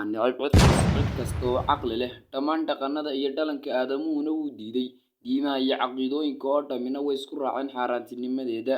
Waxaa neceb cid kasta oo caqli leh. Dhammaan dhaqannada iyo dhalanka aadamuhuna wuu diiday. Diimaha iyo caqiidooyinka oo dhammina way isku raaceen xaaraantinimadeeda.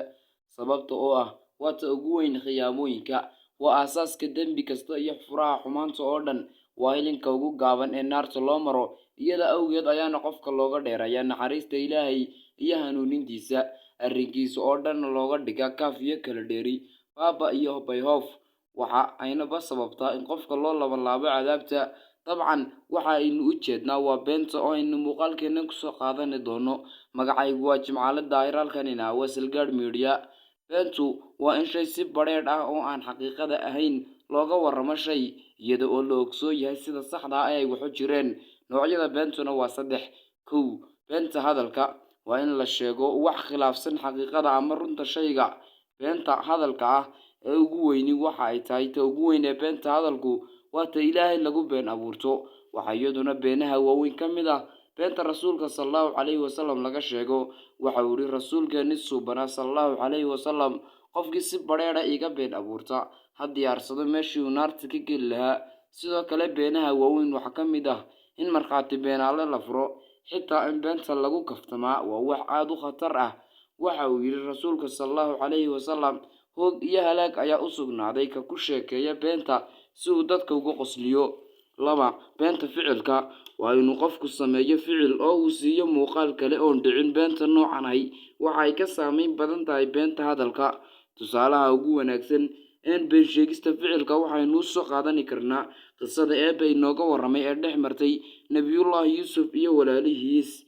Sababta oo ah waa ta ugu weyn khiyaamooyinka. Waa aasaaska dembi kasta iyo furaha xumaanta oo dhan. Waa hilinka ugu gaaban ee naarta loo maro. Iyada awgeed ayaana qofka looga dheereeyaa naxariista Ilaahay iyo hanuunintiisa. Arrinkiisa oo dhanna looga dhigaa kaaf iyo kala dheeri, baaba iyo bayhoof. Waxa aynaba sababtaa in qofka loo labanlaabo cadaabta. Dabcan waxa aynu u jeednaa waa beenta oo aynu muuqaalkeena kusoo qaadani doono. Magacaygu waa Jimcaale Daahir, halkanina waa Salgaadh Media. Beentu waa in shay si badheedh ah oo aan xaqiiqada ahayn looga warramo shay, iyada oo la ogsoon yahay sida saxda ah ee ay waxu jireen. Noocyada beentuna waa saddex. Kow, beenta hadalka waa in la sheego wax khilaafsan xaqiiqada ama runta shayga. Beenta hadalka ah ee ugu weyni waxa ay tahay ta ugu weyn ee beenta hadalku waa ta Ilaahay lagu been abuurto. Waxaa iyaduna beenaha waaweyn ka mid ah beenta Rasuulka sallallahu calayhi wasallam laga sheego. Waxa uu yidhi Rasuulkeeni suubanaa sallallahu calayhi wasallam: "Qofkii si badheedha iiga been abuurta ha diyaarsado meeshii uu naarta ka geli lahaa." Sidoo kale beenaha waaweyn waxaa ka mid ah in markhaati beenaale la furo. Xitaa in beenta lagu kaftamaa waa wax aad u khatar ah. Waxa uu yidhi Rasuulka sallallahu calayhi wasallam: "Hoog iyo halaag ayaa u sugnaaday ka ku sheekeeya beenta si uu dadka uga qosliyo." Laba, beenta ficilka waa inuu qofku sameeyo ficil oo uu siiyo muuqaal kale oon dhicin. Beenta noocan ahi waxa ay ka saameyn badan tahay beenta hadalka. Tusaalaha ugu wanaagsan een been sheegista ficilka waxaynu usoo qaadani karnaa qisada Eebbe inooga warramay ee dhex martay Nabiyullaahi Yuusuf iyo walaalihiis.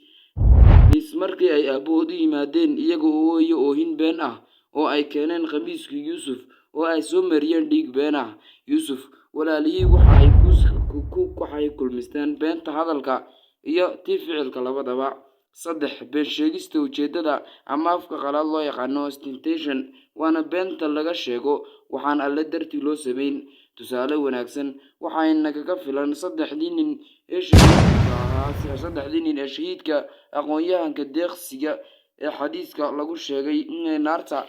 Markii ay aabbahood u yimaadeen iyaga oo ooya oohin been ah oo ay keeneen khamiiskii Yuusuf oo ay soo mariyeen dhiig been ah. Yuusuf walaalihii waxay kulmisteen beenta hadalka iyo tii ficilka labadaba. Saddex, been sheegista ujeedada ama afka qalaad loo yaqaano ostentation, waana beenta laga sheego waxaan Alle dartii loo samayn. Tusaale wanaagsan waxay nagaga filan saddexdii nin ee shahiidka aqoon-yahanka deeqsiga ee xadiiska lagu sheegay inay naarta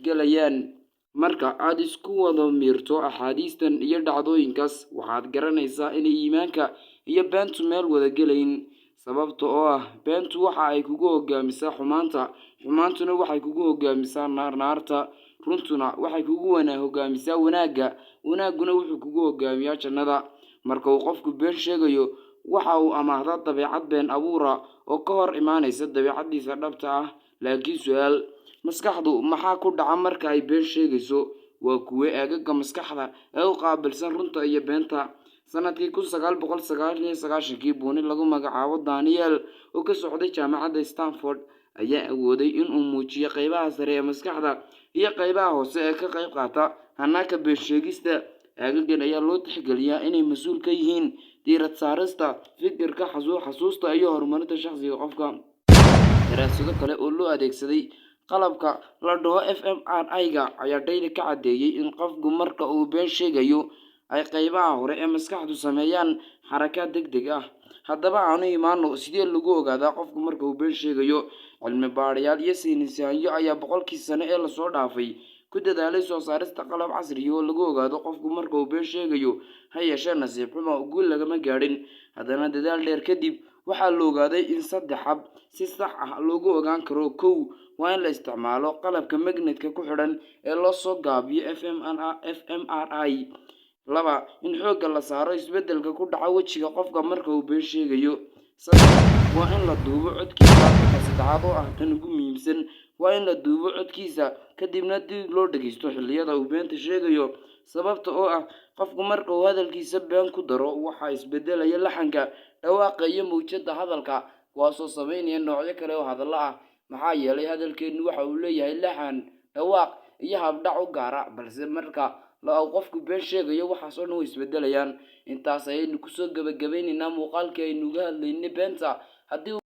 galayaan. Marka aad isku wada miirto axaadiistan iyo dhacdooyinkaas, waxaad garanaysaa inay iimaanka iyo beentu meel wada gelayn. Sababta oo ah beentu waxa ay kugu hogaamisaa xumaanta, xumaantuna waxay kugu hogaamisaa naarta, runtuna waxay kugu hogaamisaa wanaagga, wanaagguna wuxuu kugu hogaamiyaa jannada. Marka uu qofku been sheegayo, waxa uu amaahdaa dabeecad been abuura oo ka hor imaanaysa dabeecaddiisa dhabta ah. Laakiin su-aal: maskaxdu maxaa ku dhaca marka ay been sheegayso? Waa kuwee aagaga maskaxda ee u qaabilsan runta iyo beenta? Sanadkii 1999-kii, buuni lagu magacaabo Daniel oo ka socday jaamacadda Stanford ayaa awooday in uu muujiyo qeybaha sare ee maskaxda iyo qeybaha hoose ee ka qeyb qaata hanaanka been sheegista. Aagagan ayaa loo tixgeliyaa inay mas-uul ka yihiin diirad saarista, fikirka, xasuusta iyo horumarinta shakhsiga qofka. Daraasado kale oo loo adeegsaday qalabka la dhaho fMRI-ga ayaa dhayli ka caddeeyay in qofku marka uu been sheegayo ay qeybaha hore ee maskaxdu sameeyaan xarakaad degdeg ah. Haddaba aanu imaano, sidee lagu ogaadaa qofku marka uu been sheegayo? Cilmi baarayaal iyo saynisyahanyo ayaa boqolkii sano ee lasoo dhaafay ku dadaalay soo saarista qalab casriya oo lagu ogaado qofku marka uu been sheegayo. Ha yeeshee nasiib xumo, guul lagama gaadhin. Haddana dadaal dheer kadib waxaa la ogaaday in saddex hab si sax ah loogu ogaan karo. Kow, waa in la isticmaalo qalabka magnetka ku xidhan ee loo soo gaabiyo fMRI. Laba, in xoogga la saaro isbeddelka ku dhaca wejiga qofka marka uu been sheegayo. Saddex, waa in la duubo codkiisa. Marka saddexaad, oo ah tan ugu muhiimsan, waa in la duubo codkiisa kadibna dib loo dhageysto xilliyada uu beenta sheegayo. Sababta oo ah qofku marka uu hadalkiisa been ku daro, waxaa isbedelaya laxanka, dhawaaqa iyo mawjadda hadalka, kuwaasoo sameynaya noocyo kale oo hadallo ah. Maxaa yeelay hadalkeennu waxa uu leeyahay laxan, dhawaaq iyo habdhac u gaara, balse marka qofku been sheegayo waxaas oo dhan way isbedelayaan. Intaas ayaynu kusoo gabagabaynaynaa muuqaalkii aynu uga hadlaynay beenta. Haddii